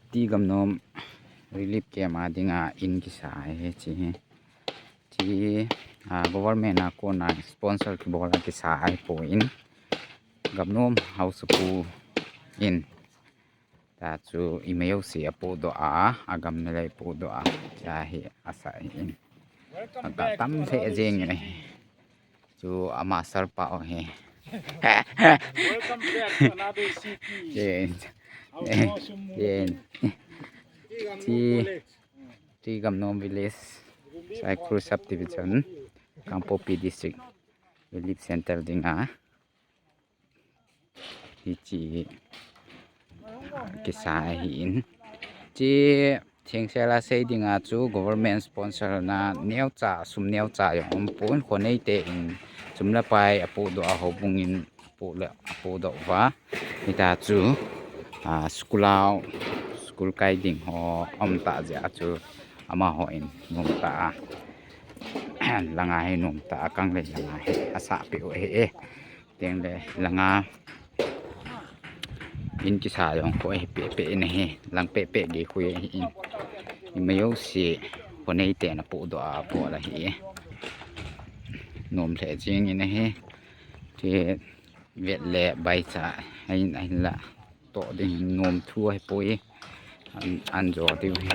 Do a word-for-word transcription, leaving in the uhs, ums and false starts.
Ti Gamnom relief camp a dinga in kisa ahi hiche hi. Hiche, ah, government a kona sponsor kibol a kisa ahipoi. Gamnom haosapu in. Tachu imajouse apohdoh a, agam nalai pohdoh a, hiche hi asa ahin. Aga tam lheh jeng in ahi. Chu ama sir pa u ahi. Welcome back to another city. Yen. How awesome. Yen. Ti Ti Gamnom Village, Saikul Subdivision, Kangpokpi District, Relief Center dinga hiche kisa ahin. Hiche thengsel a sei dinga chu government sponsor na neocha, sum neocha jong umpon, khoneite in sum le pai apohdoh a, houbung in apoh le apohdoh uva. Hitachu, ah, school a, school kai ding ho umtah jeh a chu amaho in nomtah a, langa hi nomtah a, kangle langa hi asahpeh u ahi e. Tengle langa in kisa jong khu ahi pehpeh in ahi, lang pehpeh gei khu ahin. Imajouse khoneite in apohdoh a, apoh a ahi e. Nom lheh jeng in ahi. Ti vet le baicha ahin, ahinla toh ding hin nomthu ahipoi. An, an jo diu hi.